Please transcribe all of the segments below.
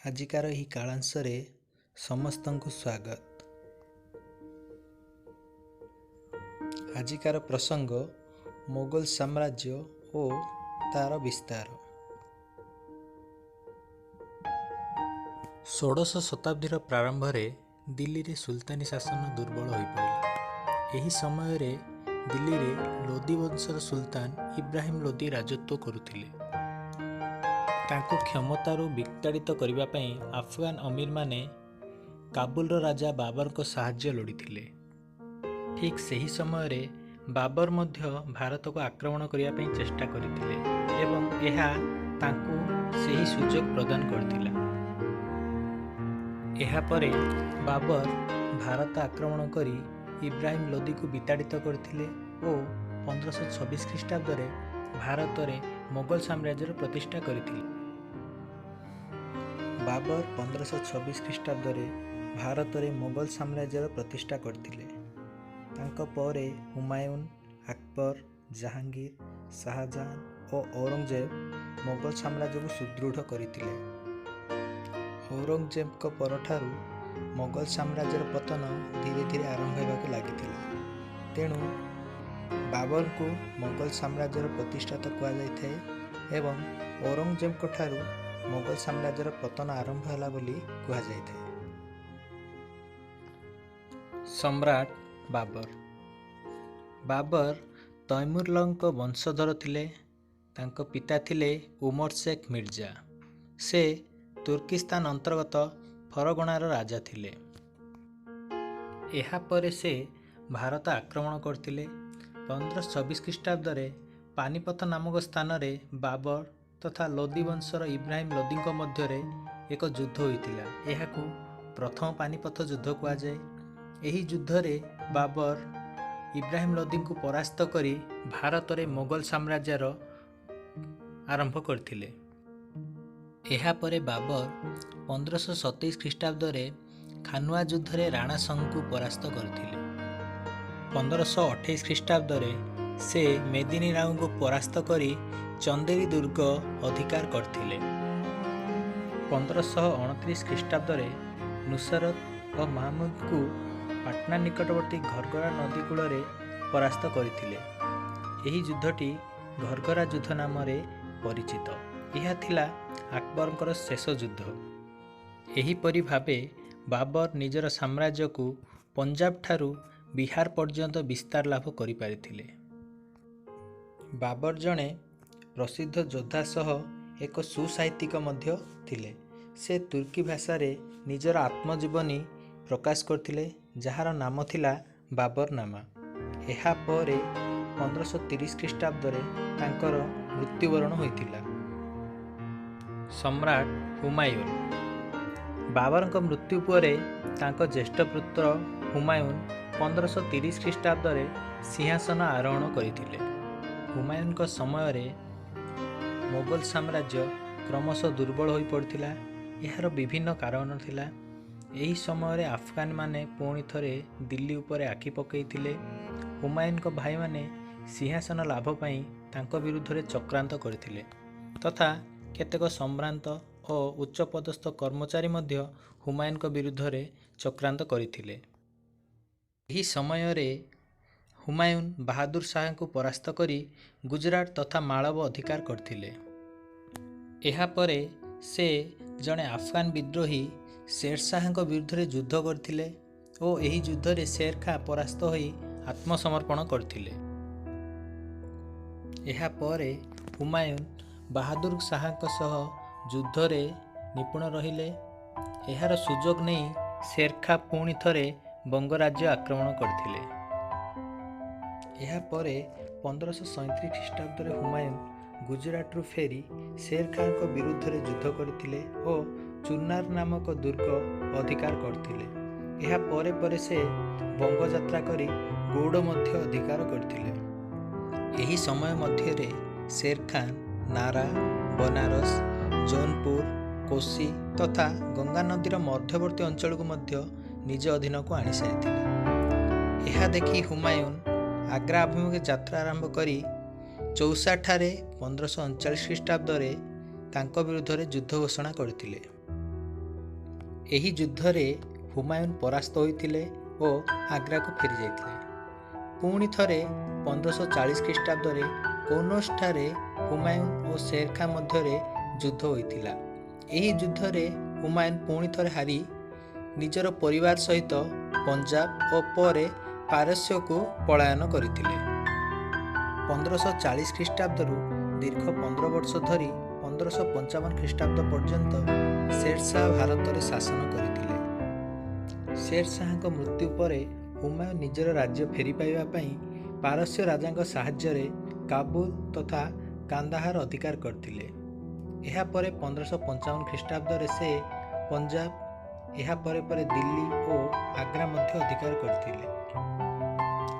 ଆଜିକାର ଏହି କାଳାଂଶରେ ସମସ୍ତଙ୍କୁ ସ୍ୱାଗତ। ଆଜିକାର ପ୍ରସଙ୍ଗ ମୋଗଲ ସାମ୍ରାଜ୍ୟ ଓ ତାର ବିସ୍ତାର। ଷୋଡ଼ଶ ଶତାବ୍ଦୀର ପ୍ରାରମ୍ଭରେ ଦିଲ୍ଲୀରେ ସୁଲତାନୀ ଶାସନ ଦୁର୍ବଳ ହୋଇପଡ଼ିଲା। ଏହି ସମୟରେ ଦିଲ୍ଲୀରେ ଲୋଦି ବଂଶର ସୁଲତାନ ଇବ୍ରାହିମ ଲୋଦି ରାଜତ୍ୱ କରୁଥିଲେ। ତାଙ୍କୁ କ୍ଷମତାରୁ ବିତାଡ଼ିତ କରିବା ପାଇଁ ଆଫଗାନ ଅମୀରମାନେ କାବୁଲର ରାଜା ବାବରଙ୍କ ସାହାଯ୍ୟ ଲୋଡ଼ିଥିଲେ। ଠିକ୍ ସେହି ସମୟରେ ବାବର ମଧ୍ୟ ଭାରତକୁ ଆକ୍ରମଣ କରିବା ପାଇଁ ଚେଷ୍ଟା କରିଥିଲେ ଏବଂ ଏହା ତାଙ୍କୁ ସେହି ସୁଯୋଗ ପ୍ରଦାନ କରିଥିଲା। ଏହାପରେ ବାବର ଭାରତ ଆକ୍ରମଣ କରି ଇବ୍ରାହିମ ଲୋଦିକୁ ବିତାଡ଼ିତ କରିଥିଲେ ଓ 1526 ଖ୍ରୀଷ୍ଟାବ୍ଦରେ ଭାରତରେ ମୋଗଲ ସାମ୍ରାଜ୍ୟର ପ୍ରତିଷ୍ଠା କରିଥିଲେ। ବାବର 1526 ଖ୍ରୀଷ୍ଟାବ୍ଦରେ ଭାରତରେ ମୋଗଲ ସାମ୍ରାଜ୍ୟର ପ୍ରତିଷ୍ଠା କରିଥିଲେ। ତାଙ୍କ ପରେ ହୁମାୟୁନ, ଆକବର, ଜାହାଙ୍ଗୀର, ଶାହଜାହାନ ଓ ଔରଙ୍ଗଜେବ ମୋଗଲ ସାମ୍ରାଜ୍ୟକୁ ସୁଦୃଢ଼ କରିଥିଲେ। ଔରଙ୍ଗଜେବଙ୍କ ପରଠାରୁ ମୋଗଲ ସାମ୍ରାଜ୍ୟର ପତନ ଧୀରେ ଧୀରେ ଆରମ୍ଭ ହେବାକୁ ଲାଗିଥିଲା। ତେଣୁ ବାବରଙ୍କୁ ମୋଗଲ ସାମ୍ରାଜ୍ୟର ପ୍ରତିଷ୍ଠାତା କୁହାଯାଇଥାଏ ଏବଂ ଔରଙ୍ଗଜେବଙ୍କ ଠାରୁ ମୋଗଲ ସାମ୍ରାଜ୍ୟର ପତନ ଆରମ୍ଭ ହେଲା ବୋଲି କୁହାଯାଇଥାଏ। ସମ୍ରାଟ ବାବର। ବାବର ତୈମୁରଲଙ୍କ ବଂଶଧର ଥିଲେ। ତାଙ୍କ ପିତା ଥିଲେ ଉମର ଶେଖ ମିର୍ଜା। ସେ ତୁର୍କିସ୍ତାନ ଅନ୍ତର୍ଗତ ଫରଗଣାର ରାଜା ଥିଲେ। ଏହାପରେ ସେ ଭାରତ ଆକ୍ରମଣ କରିଥିଲେ। 1526 ଖ୍ରୀଷ୍ଟାବ୍ଦରେ ପାନିପଥ ନାମକ ସ୍ଥାନରେ ବାବର ତଥା ଲୋଦି ବଂଶର ଇବ୍ରାହିମ ଲୋଦିଙ୍କ ମଧ୍ୟରେ ଏକ ଯୁଦ୍ଧ ହୋଇଥିଲା। ଏହାକୁ ପ୍ରଥମ ପାନିପଥ ଯୁଦ୍ଧ କୁହାଯାଏ। ଏହି ଯୁଦ୍ଧରେ ବାବର ଇବ୍ରାହିମ ଲୋଦିଙ୍କୁ ପରାସ୍ତ କରି ଭାରତରେ ମୋଗଲ ସାମ୍ରାଜ୍ୟର ଆରମ୍ଭ କରିଥିଲେ। ଏହାପରେ ବାବର 1527 ଖ୍ରୀଷ୍ଟାବ୍ଦରେ ଖାନୁଆ ଯୁଦ୍ଧରେ ରାଣା ସଂଘକୁ ପରାସ୍ତ କରିଥିଲେ। 1528 ଖ୍ରୀଷ୍ଟାବ୍ଦରେ ସେ ମେଦିନୀ ରାଓଙ୍କୁ ପରାସ୍ତ କରି ଚନ୍ଦେରୀ ଦୁର୍ଗ ଅଧିକାର କରିଥିଲେ। 1529 ଖ୍ରୀଷ୍ଟାବ୍ଦରେ ନୁସରତ ଓ ମାହମୁଦଙ୍କୁ ପାଟନା ନିକଟବର୍ତ୍ତୀ ଘର୍ଘରା ନଦୀ କୂଳରେ ପରାସ୍ତ କରିଥିଲେ। ଏହି ଯୁଦ୍ଧଟି ଘର୍ଘରା ଯୁଦ୍ଧ ନାମରେ ପରିଚିତ। ଏହା ଥିଲା ଆକବରଙ୍କର ଶେଷ ଯୁଦ୍ଧ। ଏହିପରି ଭାବେ ବାବର ନିଜର ସାମ୍ରାଜ୍ୟକୁ ପଞ୍ଜାବ ଠାରୁ ବିହାର ପର୍ଯ୍ୟନ୍ତ ବିସ୍ତାର ଲାଭ କରିପାରିଥିଲେ। ବାବର ଜଣେ ପ୍ରସିଦ୍ଧ ଯୋଦ୍ଧା ସହ ଏକ ସୁସାହିତ୍ୟିକ ମଧ୍ୟ ଥିଲେ। ସେ ତୁର୍କୀ ଭାଷାରେ ନିଜର ଆତ୍ମଜୀବନୀ ପ୍ରକାଶ କରିଥିଲେ, ଯାହାର ନାମ ଥିଲା ବାବରନାମା। ଏହାପରେ 1530 ଖ୍ରୀଷ୍ଟାବ୍ଦରେ ତାଙ୍କର ମୃତ୍ୟୁବରଣ ହୋଇଥିଲା। ସମ୍ରାଟ ହୁମାୟୁନ। ବାବରଙ୍କ ମୃତ୍ୟୁ ପରେ ତାଙ୍କ ଜ୍ୟେଷ୍ଠ ପୁତ୍ର ହୁମାୟୁନ 1530 ଖ୍ରୀଷ୍ଟାବ୍ଦରେ ସିଂହାସନ ଆରୋହଣ କରିଥିଲେ। ହୁମାୟୁନଙ୍କ ସମୟରେ ମୋଗଲ ସାମ୍ରାଜ୍ୟ କ୍ରମଶଃ ଦୁର୍ବଳ ହୋଇପଡ଼ିଥିଲା। ଏହାର ବିଭିନ୍ନ କାରଣ ଥିଲା। ଏହି ସମୟରେ ଆଫଗାନମାନେ ପୁଣି ଥରେ ଦିଲ୍ଲୀ ଉପରେ ଆଖି ପକାଇଥିଲେ। ହୁମାୟୁନଙ୍କ ଭାଇମାନେ ସିଂହାସନ ଲାଭ ପାଇଁ ତାଙ୍କ ବିରୁଦ୍ଧରେ ଚକ୍ରାନ୍ତ କରିଥିଲେ ତଥା କେତେକ ସମ୍ଭ୍ରାନ୍ତ ଓ ଉଚ୍ଚପଦସ୍ଥ କର୍ମଚାରୀ ମଧ୍ୟ ହୁମାୟୁନଙ୍କ ବିରୁଦ୍ଧରେ ଚକ୍ରାନ୍ତ କରିଥିଲେ। ଏହି ସମୟରେ ହୁମାୟୁନ ବାହାଦୁର ଶାହାଙ୍କୁ ପରାସ୍ତ କରି ଗୁଜରାଟ ତଥା ମାଳବ ଅଧିକାର କରିଥିଲେ। ଏହାପରେ ସେ ଜଣେ ଆଫଗାନ ବିଦ୍ରୋହୀ ଶେର ଶାହାଙ୍କ ବିରୁଦ୍ଧରେ ଯୁଦ୍ଧ କରିଥିଲେ ଓ ଏହି ଯୁଦ୍ଧରେ ଶେର ଖାଁ ପରାସ୍ତ ହୋଇ ଆତ୍ମସମର୍ପଣ କରିଥିଲେ। ଏହାପରେ ହୁମାୟୁନ ବାହାଦୁର ଶାହାଙ୍କ ସହ ଯୁଦ୍ଧରେ ନିପୁଣ ରହିଲେ। ଏହାର ସୁଯୋଗ ନେଇ ଶେର ଖାଁ ପୁଣି ଥରେ ବଙ୍ଗରାଜ୍ୟ ଆକ୍ରମଣ କରିଥିଲେ। ଏହାପରେ 1537 ଖ୍ରୀଷ୍ଟାବ୍ଦରେ ହୁମାୟୁନ ଗୁଜରାଟରୁ ଫେରି ଶେର ଖାଁଙ୍କ ବିରୁଦ୍ଧରେ ଯୁଦ୍ଧ କରିଥିଲେ ଓ ଚୁନାର ନାମକ ଦୁର୍ଗ ଅଧିକାର କରିଥିଲେ। ଏହା ପରେ ପରେ ସେ ବଙ୍ଗ ଯାତ୍ରା କରି ଗୌଡ଼ ମଧ୍ୟ ଅଧିକାର କରିଥିଲେ। ଏହି ସମୟ ମଧ୍ୟରେ ଶେର ଖାଁ ନାରା, ବନାରସ, ଜୌନପୁର, କୋଶି ତଥା ଗଙ୍ଗା ନଦୀର ମଧ୍ୟବର୍ତ୍ତୀ ଅଞ୍ଚଳକୁ ମଧ୍ୟ ନିଜ ଅଧୀନକୁ ଆଣିସାରିଥିଲେ। ଏହା ଦେଖି ହୁମାୟୁନ ଆଗ୍ରା ଅଭିମୁଖେ ଯାତ୍ରା ଆରମ୍ଭ କରି ଚୌସାଠାରେ 1539 ଖ୍ରୀଷ୍ଟାବ୍ଦରେ ତାଙ୍କ ବିରୁଦ୍ଧରେ ଯୁଦ୍ଧ ଘୋଷଣା କରିଥିଲେ। ଏହି ଯୁଦ୍ଧରେ ହୁମାୟୁନ ପରାସ୍ତ ହୋଇଥିଲେ ଓ ଆଗ୍ରାକୁ ଫେରିଯାଇଥିଲେ। ପୁଣି ଥରେ 1540 ଖ୍ରୀଷ୍ଟାବ୍ଦରେ କନୌଜଠାରେ ହୁମାୟୁନ ଓ ଶେର ଖାଁ ମଧ୍ୟରେ ଯୁଦ୍ଧ ହୋଇଥିଲା। ଏହି ଯୁଦ୍ଧରେ ହୁମାୟୁନ ପୁଣି ଥରେ ହାରି ନିଜର ପରିବାର ସହିତ ପଞ୍ଜାବ ଓ ପରେ ପାରସ୍ୟକୁ ପଳାୟନ କରିଥିଲେ। 1540 ଖ୍ରୀଷ୍ଟାବ୍ଦରୁ ଦୀର୍ଘ 15 ବର୍ଷ ଧରି 1555 ଖ୍ରୀଷ୍ଟାବ୍ଦ ପର୍ଯ୍ୟନ୍ତ ଶେରଶାହ ଭାରତରେ ଶାସନ କରିଥିଲେ। ଶେରଶାହଙ୍କ ମୃତ୍ୟୁ ପରେ ହୁମାୟୁନ ନିଜର ରାଜ୍ୟ ଫେରି ପାଇବା ପାଇଁ ପାରସ୍ୟ ରାଜାଙ୍କ ସାହାଯ୍ୟରେ କାବୁଲ ତଥା କାନ୍ଦାହାର ଅଧିକାର କରିଥିଲେ। ଏହାପରେ 1555 ଖ୍ରୀଷ୍ଟାବ୍ଦରେ ସେ ପଞ୍ଜାବ, ଏହା ପରେ ପରେ ଦିଲ୍ଲୀ ଓ ଆଗ୍ରା ମଧ୍ୟ ଅଧିକାର କରିଥିଲେ।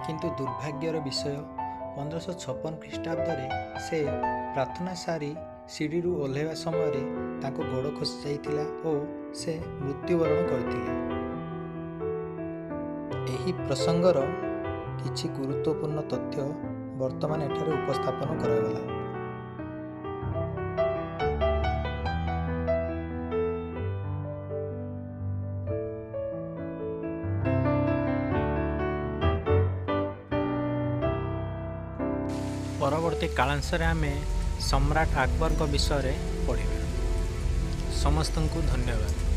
କିନ୍ତୁ ଦୁର୍ଭାଗ୍ୟର ବିଷୟ, 1556 ଖ୍ରୀଷ୍ଟାବ୍ଦରେ ସେ ପ୍ରାର୍ଥନା ସାରି ସିଡ଼ିରୁ ଓହ୍ଲାଇବା ସମୟରେ ତାଙ୍କ ଗୋଡ଼ ଖସି ଯାଇଥିଲା ଓ ସେ ମୃତ୍ୟୁବରଣ କରିଥିଲେ। ଏହି ପ୍ରସଙ୍ଗର କିଛି ଗୁରୁତ୍ୱପୂର୍ଣ୍ଣ ତଥ୍ୟ ବର୍ତ୍ତମାନ ଏଠାରେ ଉପସ୍ଥାପନ କରାଗଲା। ପରବର୍ତ୍ତୀ କାଳାଂଶରେ ଆମେ ସମ୍ରାଟ ଆକବରଙ୍କ ବିଷୟରେ ପଢ଼ିବା। ସମସ୍ତଙ୍କୁ ଧନ୍ୟବାଦ।